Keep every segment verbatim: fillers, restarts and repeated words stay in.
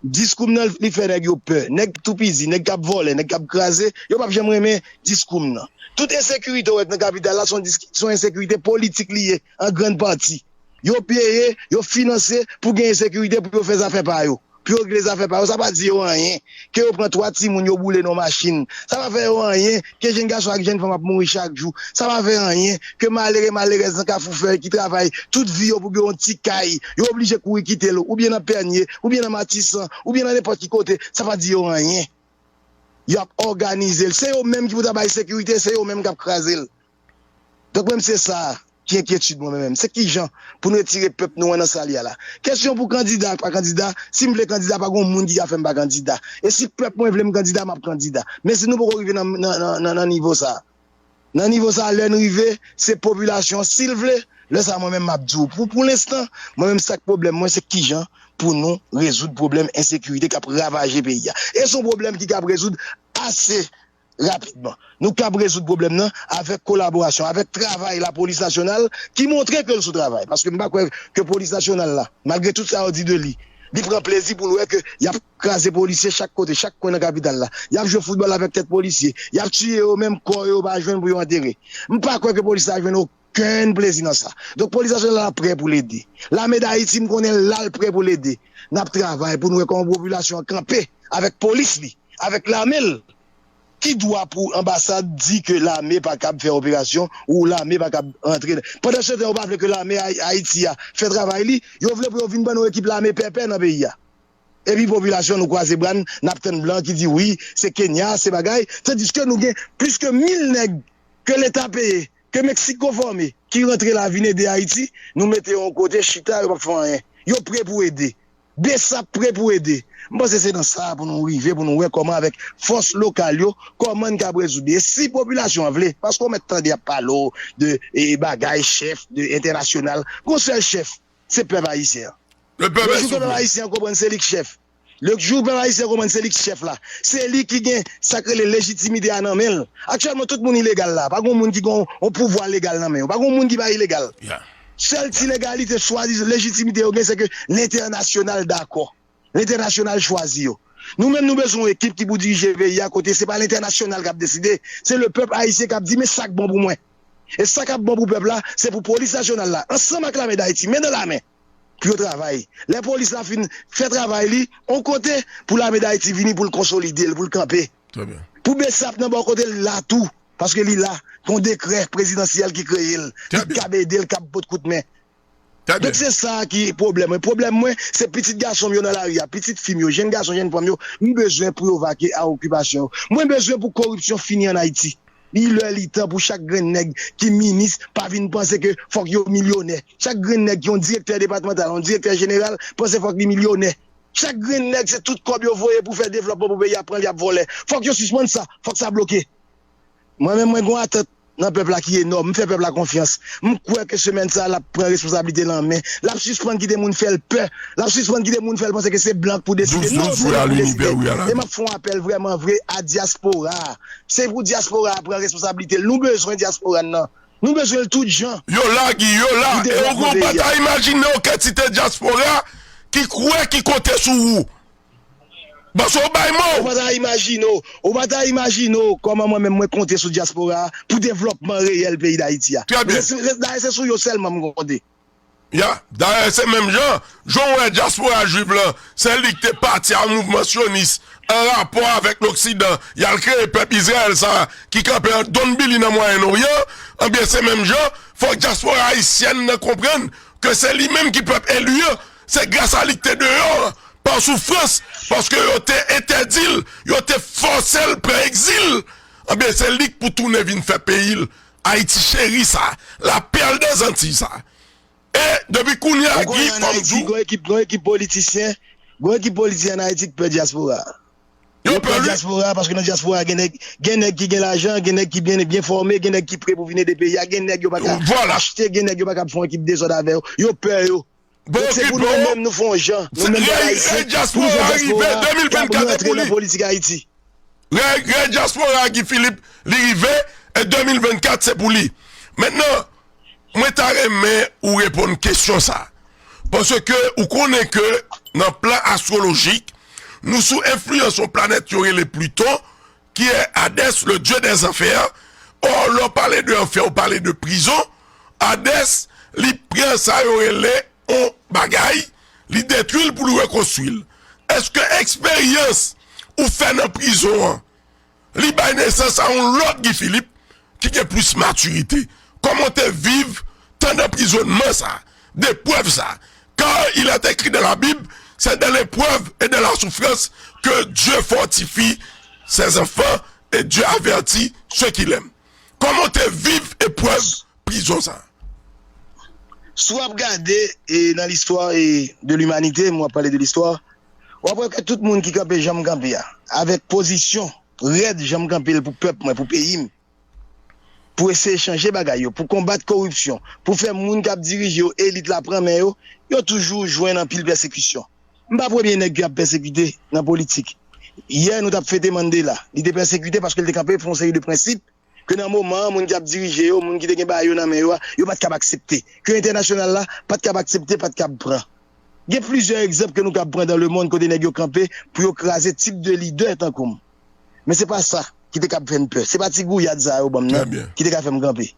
Diskou m nan li fè nèg yo pè. Nèg toupizi, nèg k ap vòlè, nèg k ap kraze, yo p ap janm renmen diskou m nan. Tout ensekirite w wè k nan kapital la, se yon dis- se yon ensekirite politik li ye, an grann pati. Yo peye, yo finanse pou gen ensekirite, pou yo fè zafè pa yo. Pou yo regle zafè pa yo, sa pa di yo anyen. Ke yo pran twa timoun, yo boule nan machin. Sa pa fè yo anyen. Ke jenn gason ak jenn fanm ap mouri chak jou. Sa pa fè anyen. Ke malere, malerèz nan Kafou Fèy ki travay tout vi yo pou gen yon ti kay, yo oblije kouri kite l, oubyen nan Pènye, oubyen nan Matisan, oubyen nan nenpòt ki kote. Sa pa di yo anyen. Y ap òganize l. Se yo menm ki pou ta bay sekirite, se yo menm k ap kraze l. Donk, mwen, se sa ki enkyetid mwen menm. Se kijan pou n retire pèp nou an nan sa l ye a la. Kesyon pou kandida ak pa kandida, si m vle kandida, pa gen moun ki ka fè m pa kandida. E si pèp mwen vle m kandida, m ap kandida. Men si nou poko rive nan, nan, nan, nan, nan nivo sa a, nan nivo sa a, lè n rive, se popilasyon an, si l vle, lè sa a, mwen menm, m ap di w. Pou, pou lenstan, mwen menm, sa k pwoblèm mwen, se kijan pou nou rezoud pwoblèm ensekirite k ap ravaje peyi a. E se yon pwoblèm ki kab rezoud ase rapidman. Nou kab rezoud pwoblèm nan avèk kolaborasyon, avèk travay Lapolis Nasyonal ki montre ke l sou travay. Paske m pa kwè ke Polis Nasyonal la, malgre tout sa yo di de li, li pran plezi pou l wè ke y ap kraze polisye chak kote, chak kwen nan kapital la. Y ap jwe foutbòl avèk tèt polisye. Y ap tiye yo, menm kò yo, yo pa jwenn pou yo antere. M pa kwè ke polis la jwenn okenn plezi nan sa. Donk, Polis Nasyonal la prè pou l ede. Lame Dayiti, m konnen l la, l prè pou l ede. N ap travay pou n wè kòman popilasyon an kanpe avèk polis li, avèk lame l. Ki dwa pou anbasad di ke lame pa kab fè operasyon ou lame pa kab rantre? Pandansetan, yo pa vle ke lame Ay- Ayiti a fè travay li, yo vle pou yo vin ban nou ekip lame pèpè nan peyi a. Epi popilasyon, nou kwaze bra n, n ap tann blan ki di wi, se Kenya, se bagay, tandiske nou gen plis ke mil nèg ke Leta peye, ke Meksiko fòme, ki rantre la vin ede Ayiti, nou mete yo yon kote, chita, yo p ap fè anyen. Yo prè pou ede. Besap prè pou ede. M panse se nan sa pou nou rive, pou nou wè kòman avèk fòs lokal yo, kòman n kab rezoud li. E si popilasyon an vle, paske w mèt tande y ap pale w de e, bagay chèf, de entènasyonal, gon sèl chèf, se pèp ayisyen an. Le pèp est souverain. Lejou pèp ayisyen an konprann se li k chèf. Lejou pèp ayisyen an konprann se li k chèf la. Se li ki gen sa k rele lejitimite a nan men l. Aktyèlman, tout moun ilegal la. Pa gen moun ki gen yon pouvwa legal nan men yo. Pa gen moun ki pa ilegal. Sèl ti legalite, swadizan, lejitimite yo gen, se ke lentènasyonal dakò. Lentènasyonal chwazi yo. Nou menm, nou bezwen yon ekip ki pou dirije peyi a, kote se pa lentènasyonal k ap deside, se lepèp ayisyen k ap di, men sa k bon pou mwen. E sa k ap bon pou pèp la, se pou polis nasyonal la, ansanm ak lame Dayiti, men nan lamen, pou yo travay. Lè polis la fin fè travay li, yon kote, pou lame Dayiti vini pou l konsolide l, pou l kanpe. Pou Besap nan bò kote l la tou, paske li la, gon dekrè prezidansyèl ki kreye l, ki kab ede l, k ap pot kout men. Donk, se sa ki pwoblèm mwen. Pwoblèm mwen, se pitit gason m yo nan lari a, pitit fi m yo, jenn gason, jenn fanm yo, m bezwen pou yo vake a okipasyon yo. Mwen bezwen pou koripsyon fini ann Ayiti. Li lè, li tan pou chak grenn nèg ki minis pa vin panse ke fòk yo milyonè. Chak grenn nèg ki yon direktè depatmantal, yon direktè jeneral, panse fòk li milyonè. Chak grenn nèg, se tout kòb yo voye pou fè devlòpman pou peyi a, pran l, y ap vòlè. Fòk yo sispann sa. Fòk sa bloke. Mwen menm, mwen gen yon atant nan pèp la ki enòm. M fè pèp la konfyans. M kwè ke semèn sa a, l ap pran responsablite l an men. L ap sispann kite moun fè l pè. L ap sispann kite moun fè l panse ke se blan k pou deside. Non, se nou pou deside. E m ap fè yon apèl vrèman vre a dyaspora a. Se pou dyaspora a pran responsablite l. Nou bezwen dyaspora n nan. Nou bezwen l tout jan. Yo la, Guy, yo la. E ou pa ta imajine w kantite dyaspora ki kwè, ki konte sou ou. Paske w bay man w. Ou pa ta imajine w, ou pa ta imajine w kòman mwen menm mwen konte sou dyaspora a pou devlòpman reyèl peyi Dayiti a. Trè byen. Se, se, dayè, se sou yo sèlman m konte. Ya, dayè, se menm jan, jan w wè dyaspora jwif lan, se li k te pati a mouvman syonis an rapò avèk Loksidan, y al kreye pèp Izrayèl sa a ki kanpe an Donbili nan Mwayen Oryan, anbyen se menm jan, fòk dyaspora ayisyèn nan konprann ke se li menm ki pèp eli an, se gras a li k te deyò an, pa soufrans, paske yo te entèdi l, yo te fòse l pran egzil. Anbyen, se li k pou tounen vin fè peyi l, Ayiti cheri sa, la perle des Antilles sa. E depi kounye a, Guy, fò m di w, gon ekip, gon ekip politisyen, gon ekip politisyen ann Ayiti k pè dyaspora a. Yo pè dyaspora a, paske nan dyaspora a, gen nèg, gen nèg ki gen lajan, gen nèg ki byen, byen fòme, gen nèg ki pre pou vin ede peyi a, gen nèg yo pa ka achte, gen nèg yo pa ka fè yon ekip dezòd avè yo. Yo pè yo. Donk, se pou nou menm, nou fè yon jan. Nou menm pèp ayisyen, pou nou fè dyaspora a, pou nou rantre nan politik Ayiti. Rèy, rèy dyaspora a, Guy Philippe, li rive, e de mil vennkat, se pou li. Mentnan, mwen ta renmen ou reponn kesyon sa. Paske ou konnen ke nan plan astwolojik, Nou sou enfliyans yon planèt yo rele Pliton, ki è Hadès, le dieu des enfers. Or, lè w pale de anfè, ou pale de prizon. Hadès, li pran sa yo rele yon bagay, li detwi l pou li rekonstwi l. Èske eksperyans ou fè nan prizon an, li bay nesans a yon lòt Guy Philippe ki gen plis matirite? Kòman w te viv tan d anprizònman sa, de prèv sa? Car il est écrit dans la Bible, c'est dans l'épreuve et dans la souffrance que Dieu fortifie ses enfants et Dieu avertit ceux qu'il aime. Kòman w te viv eprèv prizon sa? Si w ap gade e nan listwa e de limanite, m w ap pale de listwa, w ap wè ke tout moun ki kanpe jan m kanpe a, avèk pozisyon rèd jan m kanpe l pou pèp mwen, pou peyi m, pou eseye chanje bagay yo, pou konbat koripsyon, pou fè moun k ap dirije yo, elit la pran men yo, yo toujou jwenn anpil pèsekisyon. M pa premye nèg ke y ap pèsekite nan politik. Yè, nou t ap fete Mandela. Li te pèsekite paske l te kanpe pou yon seri de prensip ke nan moman an, moun ki t ap dirije yo, moun ki te gen bagay yo nan men yo a, yo pa t kab aksepte. Ke entènasyonal la pa t kab aksepte, pa t kab pran. Gen plizyè egzanp ke nou kab pran dans le monde kote nèg yo kanpe pou yo kraze tip de lidè tankou m. Men se pa sa ki te kab fè n pè. Se pa ti gouyad sa yo ban m nan ki te ka fè m kanpe.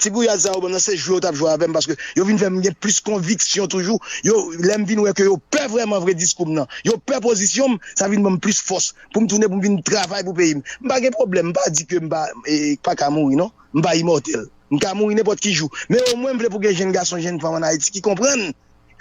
Ti gouyad sa yo ban m nan, se jwe yo t ap jwe avè m, paske yo vin fè m gen plis konviksyon toujou. Yo, lè m vin wè ke yo pè vrèman vre diskou m nan, yo pè pozisyon m, sa vin ban m plis fòs pou m tounen, pou m vin travay pou peyi m. M pa gen pwoblèm, m pa di ke m pa, e, pa ka mouri, non. M pa imòtèl. M ka mouri nenpòt ki jou. Men omwen m vle pou gen jenn gason, jenn fanm ann Ayiti ki konprann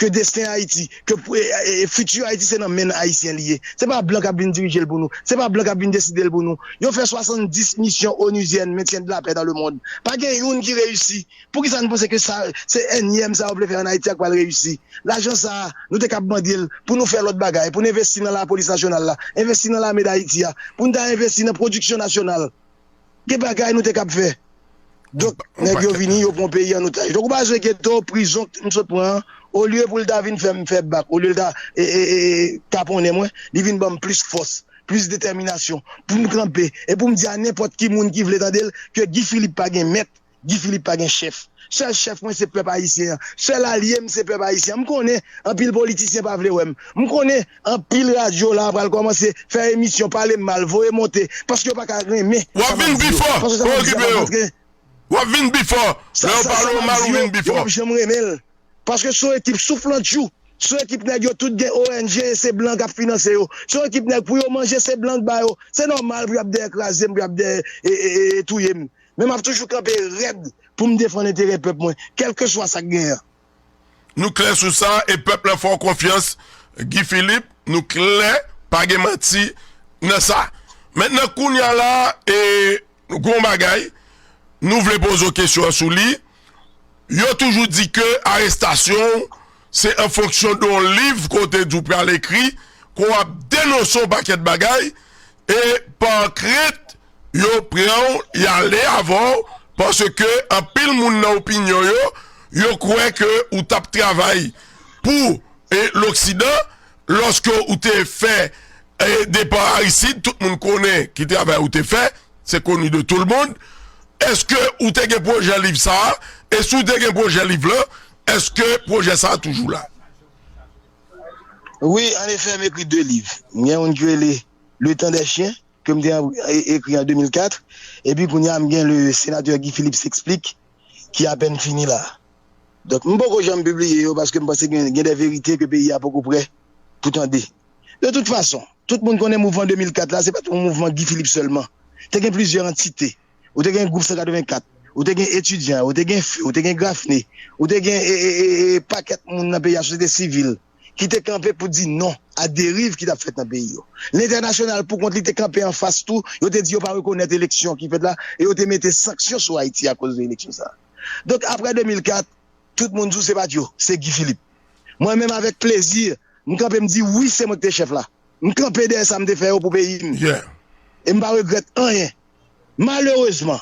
ke desten Ayiti, ke pou- e- e- e fiti Ayiti se nan men Ayisyen li ye. Se pa blan k ap vin dirije l pou nou. Se pa blan k ap vin deside l pou nou. Yo fè swasanndis misyon onuzyèn, maintien de la paix dans le monde. Pa gen youn ki reyisi. Poukisa n panse ke sa, se ènyèm sa yo vle fè ann Ayiti a k pral reyisi? Lajan sa a, nou te kab mande l pou nou fè lòt bagay, pou n envesti nan lapolis nasyonal la, envesti nan lame Dayiti a, pou n ta envesti nan pwodiksyon nasyonal. Gen bagay nou te kab fè. Donk, nèg yo vini, yo pran peyi an otaj. Donk, ou pa bezwen enkyete w, prizon m sot pran an, olye pou l ta vin fè m fè bak, olye l ta e, e, e, kaponnen mwen, li vin ban m plis fòs, plis detèminasyon pou m kanpe e pou m di a nenpòt ki moun ki vle tande l ke Guy Philippe pa gen mèt, Guy Philippe pa gen chèf. Sèl chèf mwen se pèp ayisyen an. Sèl alye m se pèp ayisyen an. M konnen anpil politisyen pa vle wè m. M konnen anpil radyo la pral kòmanse fè emisyon, pale m mal, voye monte, paske yo pa ka renmen sa m ap di yo. Paske sa m ap di a pa antre. W ap vin pi fò. W ap vin pi fò. Lè yo pale w mal, ou vin pi fò. Yo p ap janm renmen l. Paske se yon ekip souflantchou. Se yon ekip nèg yo tout gen O N G e se blan k ap finanse yo. Se yon ekip nèg pou yo manje se blan k ba yo. Se nòmal pou y ap dèyè kraze m, pou y ap dèyè e, e, e, e touye m. Men m ap toujou kanpe rèd pou m defann enterè pèp mwen, kèlkeswa sa k genyen an. Nou klè sou sa, e pèp la fè w konfyans, Guy Philippe, nou klè, pa gen manti nan sa. Mentnan, kounye a la, e, nou gen yon bagay, nou vle poze w kesyon an sou li. Yo toujou di ke arestasyon w, se an fonksyon de yon liv ke w te di w pral ekri, ke w ap denonse yon pakèt bagay, e pa krent, yo pran w, y ale avè w, paske anpil moun nan opinyon yo, yo kwè ke ou t ap travay pou, e, Loksidan, lòske ou te fè, e, depa Aristide, tout moun konnen ki travay ou te fè, c'est connu de tout le monde. Èske ou te gen pwojè liv sa a? E si w te gen pwojè liv lan, èske pwojè sa a toujou la? Wi, annefè, m ekri de liv. M gen youn ki rele Le temps des chiens, ke m te an- e- ekri an de mil kat, epi kounye a m gen Le Sénateur Guy Philippe s'explique, ki apèn fini la. Donk, m poko janm pibliye yo paske m panse gen, gen de verite ke peyi a poko prè pou tande. De tout fason, tout moun konnen mouvman de mil kat la, se pa t yon mouvman Guy Philippe sèlman. Te gen plizyè antite. Ou te gen gwoup san katrevenkat, ou te gen etidyan, ou te gen Feu, ou te gen Grafne, ou te gen e, e, e, e, pakèt moun nan peyi a, sosyete sivil, ki te kanpe pou di non a deriv ki t ap fèt nan peyi yo. Lentènasyonal, pou kont li, te kanpe anfas tou, yo te di yo pa rekonèt eleksyon ki fèt la, e yo te mete sanksyon sou Ayiti akoz de eleksyon sa a. Donk, apre de mil kat, tout moun di w se pa t yo, se Guy Philippe. Mwen menm, avèk plezi, m kanpe, m di wi, se mwen ki te chèf la. M kanpe dèyè sa m te fè yo pou peyi m. E m pa regrèt anyen. Malerezman,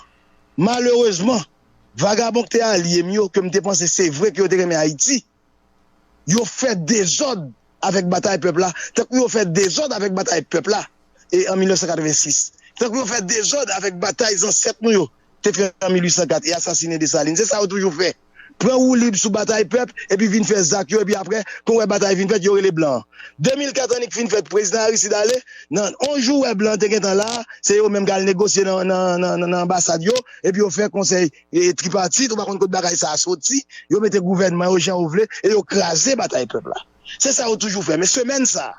malerezman, vagabon ki te alye m yo, ke m te panse se vre ke yo te renmen Ayiti, yo fè dezòd avèk batay pèp la, tankou yo fè dezòd avèk batay pèp la e an mil nèf san katrevensis, tankou yo fè dezòd avèk batay zansèt nou yo te fè an mil uit san kat e asasinen Desalin. Se sa yo toujou fè. pran woulib sou batay pèp, epi vin fè zak yo, epi apre, kon wè batay fin fèt, yo rele blan an. De mil kat annik fin fèt, prezidan Aristide ale, nan yon jou wè blan te gentan la, se yo menm k al negosye nan, nan, nan, nan, nan anbasad yo, epi yo fè konsèy e, tripatit, ou pa konn kot bagay sa a soti, yo mete gouvènman yo jan yo vle, e yo kraze batay pèp la. Se sa yo toujou fè. Men semèn sa a,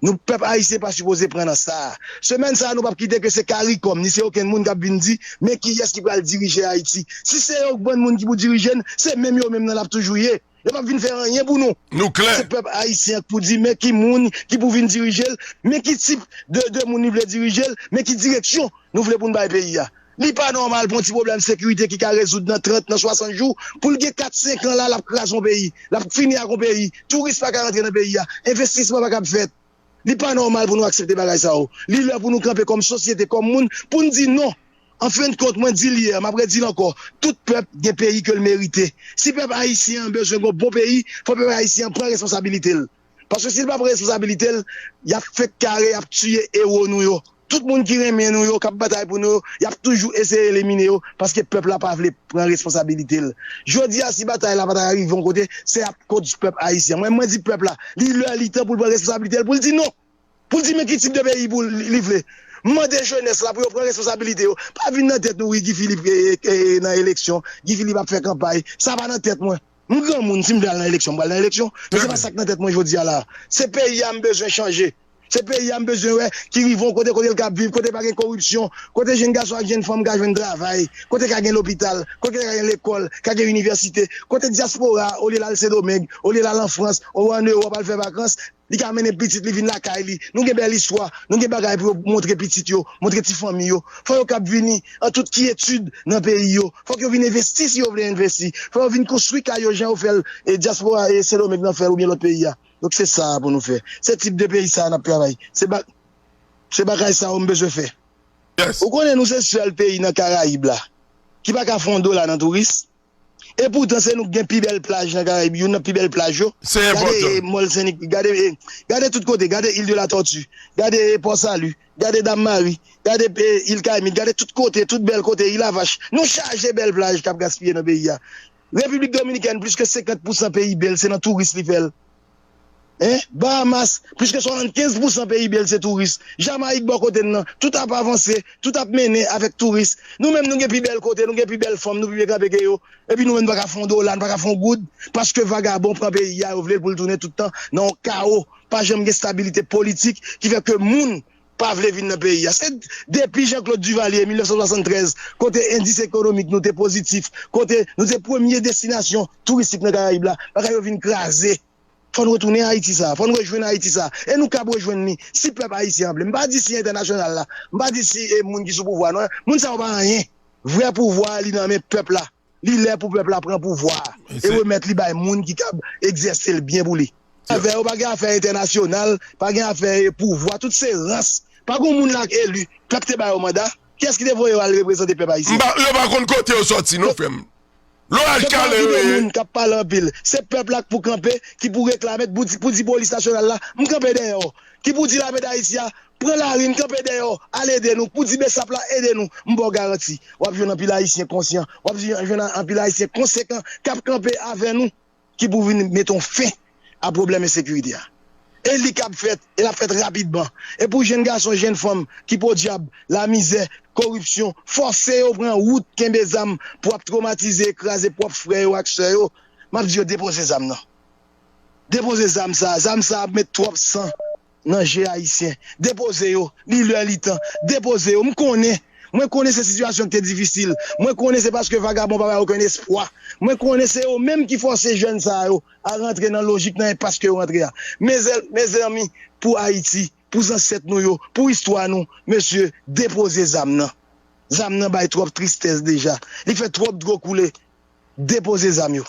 nou pèp ayisyen pa sipoze pran nan sa a. Semèn sa a, nou p ap kite ke se karikòm, ni se okenn moun k ap vin di, men kiyès ki pral dirije Ayiti. Si se yon bann moun ki pou dirije n, se menm yo menm nan l ap toujou ye. Yo p ap vin fè anyen pou nou. Nou klè. Se pèp ayisyen an k pou di, men ki moun ki pou vin dirije l, men ki tip de, de moun li vle dirije l, men ki direksyon nou vle pou n bay peyi a. Li pa nòmal pou yon ti pwoblèm sekirite ki ka rezoud nan trant, nan swasant jou, pou l gen kat, senk an la, l ap kraze yon peyi, l ap fini ak yon peyi. Touris pa ka rantre nan peyi a, envestisman pa ka ap fèt. Li pa nòmal pou nou aksepte bagay sa yo. Li lè pou nou kanpe kòm sosyete, kòm moun, pou n di non. An fen de kont, mwen di l yè, m ap redi l ankò, tout pèp gen peyi ke l merite. Si pèp ayisyen an bezwen gen yon bon peyi, fò pèp ayisyen an pran responsabilite l. Paske si l pa pran responsabilite l, y ap fenk kare, y ap tiye ewo nou yo. Tout moun ki renmen nou yo, k ap batay pou nou yo, y ap toujou eseye elimine yo, paske pèp la pa vle pran responsabilite l. Jodi a, si batay la pa ta rive yon kote, se akoz pèp ayisyen. Mwen, mwen di pèp la, li lè, li tan pou l pran responsabilite l, pou l di non. Pou l di men ki tip de peyi pou li, li vle. M mande jenès la pou yo pran responsabilite yo. Pa vin nan tèt nou, wi, Guy Philippe, e, e, e, nan eleksyon. Guy Philippe ap fè kanpay. Sa pa nan tèt mwen. M granmoun, si m vle al nan eleksyon, m pral nan eleksyon. Men se pa sa k nan tèt mwen jodi a la. Se peyi a m bezwen chanje. Se peyi a m bezwen wè ki rive yon kote, kote l ka viv, kote pa gen koripsyon, kote jenn gason ak jenn fanm ka jwenn travay, kote ka gen lopital, kote ka gen lekòl, ka gen inivèsite, kote dyaspora, olye l al Sendomeng, olye l al an Frans, olye l al an Ewòp al fè vakans, li ka mennen pitit li vin lakay li. Nou gen bèl istwa, nou gen bagay pou yo montre pitit yo, montre ti fanmi yo. Fò yo kab vini an tout kyetid nan peyi yo. Fòk yo vin envesti si yo vle envesti. Fò yo vin konstwi kay yo jan yo fè l, e dyaspora e Sendomeng nan fè l oubyen lòt peyi a. Donk se sa pou nou fè. Se tip de peyi sa a n ap travay. Se ba, se bagay sa yo m bezwen fè. Ou konnen nou se sèl peyi nan Karayib la ki pa ka fè yon dola nan touris. E poutan se nou k gen pi bèl plaj nan Karayib, youn nan pi bèl plaj yo. Gade, e, Mòl Sen Nik, gade, e, gade tout kote, gade Île de la Tortue, gade, e, Port Salut, gade Dame Marie, gade, e, Île Caïmite, gade tout kote, tout bèl kote, Île à Vache. Nou chaje bèl plaj k ap gaspiye nan peyi a. Repiblik Dominikèn, plis ke senkant pousan P I B l, se nan touris li fè l. Hein? Bahamas, plis ke swasannkenz pousan P I B l se touris. Jamayik bò kote n nan, tout ap avanse, tout ap mennen avèk touris. Nou menm nou gen pi bèl kote, nou gen pi bèl fanm, nou pi byen kanpe ke yo. Epi nou menm nou pa ka fè yon dola, nou pa ka fè yon goud, paske vagabon pran peyi a, yo vle l pou l tounen tout tan nan yon kawo. Pa janm gen stabilite politik ki fè ke moun pa vle vin nan peyi a. Se depi Jean-Claude Duvalier, mil nèf san swasanntrèz, kote endis ekonomik nou te pozitif, kote nou te premye destinasyon touristik nan Karayib la, bagay yo vin kraze. Fò n retounen Ayiti sa, fò n rejwenn Ayiti sa. E nou kab rejwenn li, si pèp ayisyen an vle. M pa di si entènasyonal la, m pa di si e moun ki sou pouvwa, non. Moun sa yo pa anyen. Vrè pouvwa a, li nan men pèp la. Li lè pou pèp la pran pouvwa a e remèt li bay moun ki kab egzèse l byen pou li. Avè yo pa gen afè entènasyonal, pa gen afè e pouvwa, tout se rans. Pa gen moun la k eli, pèp te ba yo manda. Kiyès ki te voye yo al reprezante pèp ayisyen? M pa, yo pa konn kote yo sòti, non, frè m. Loraj kale, wi. Moun k ap pale anpil. Se pèp la k pou kanpe, ki pou reklame, pou di, pou di polis nasyonal la, m kanpe dèyè w. Ki pou di lame d Ayiti a, pran lari n, kanpe dèyè w, al ede nou. Pou di besap la, ede nou. M ba w garanti, w ap jwenn anpil ayisyen konsyan, w ap jwenn anpil ayisyen konsekan k ap kanpe avè nou, ki pou vin mete yon fen a pwoblèm ensekirite a. E li kab fèt, e l ap fèt rapidman. E pou jenn gason, jenn fanm ki podyab, lamizè, koripsyon, fòse yo pran wout kenbe zam pou ap twomatize e kraze pwòp frè yo ak sè yo, m ap di yo depoze zam nan. Depoze zam sa, zam sa ap met twòp san nan je ayisyen. Depoze yo, li lè li tan. Depoze yo, m konnen. Mwen konnen se sitiyasyon ki te difisil. Mwen konnen se paske vagabon pa bay okenn espwa. Mwen konnen se yo menm ki fòse jèn sa yo a rantre nan lojik, nan enpas ke yo rantre a. Mezè-, mezanmi, pou Ayiti, pou zansèt nou yo, pou istwa nou, mesye, depoze zam nan. Zam nan bay twòp tristès deja. Li fè twòp dlo koule. Depoze zam yo.